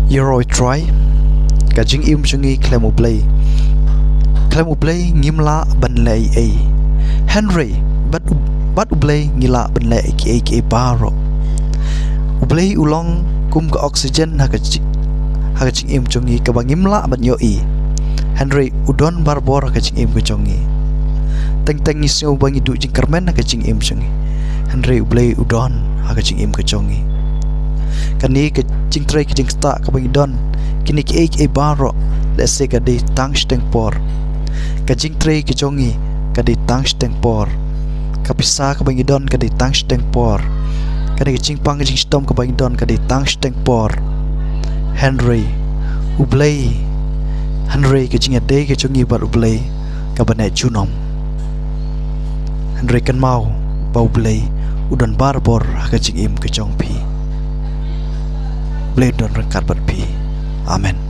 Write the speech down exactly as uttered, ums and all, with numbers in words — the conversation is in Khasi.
Ïaroh Trai, ka jingim jong ngi khlem U Blei, khlem U Blei ngim lah ban leh ei ei. Hynrei bad U, bad U Blei ngi lah ban leh kiei kiei baroh. U Blei u long kum ka oxygen ha ka ji-, ha ka jingim jong ngi kaba ngim lah ban ïohi. Hynrei u don barabor ha ka jingim ka jong ngi. Teng teng ngi sngew ba ngi duh jingkyrmen ha ka jingim jong ngi, hynrei U Blei u don ha ka jingim ka jong ngi. Kane ka jingtrei ka jingktah kaba ngi don, kine kiei kiei baroh, lehse ka dei tang shiteng por. Ka jingtrei ka jong ngi ka dei tang shiteng por. Ka pisa kaba ngi don ka dei tang shiteng por. Kane ka jingpang ka jingshitom kaba ngi don ka dei tang shiteng por. Hynrei U Blei, hynrei ka jingïadei ka jong ngi bad U Blei kaba neh junom. Hynrei kynmaw ba U Blei u don barabor ha ka jingim ka jong phi. U Blei u don ryngkat bad phi. Amen.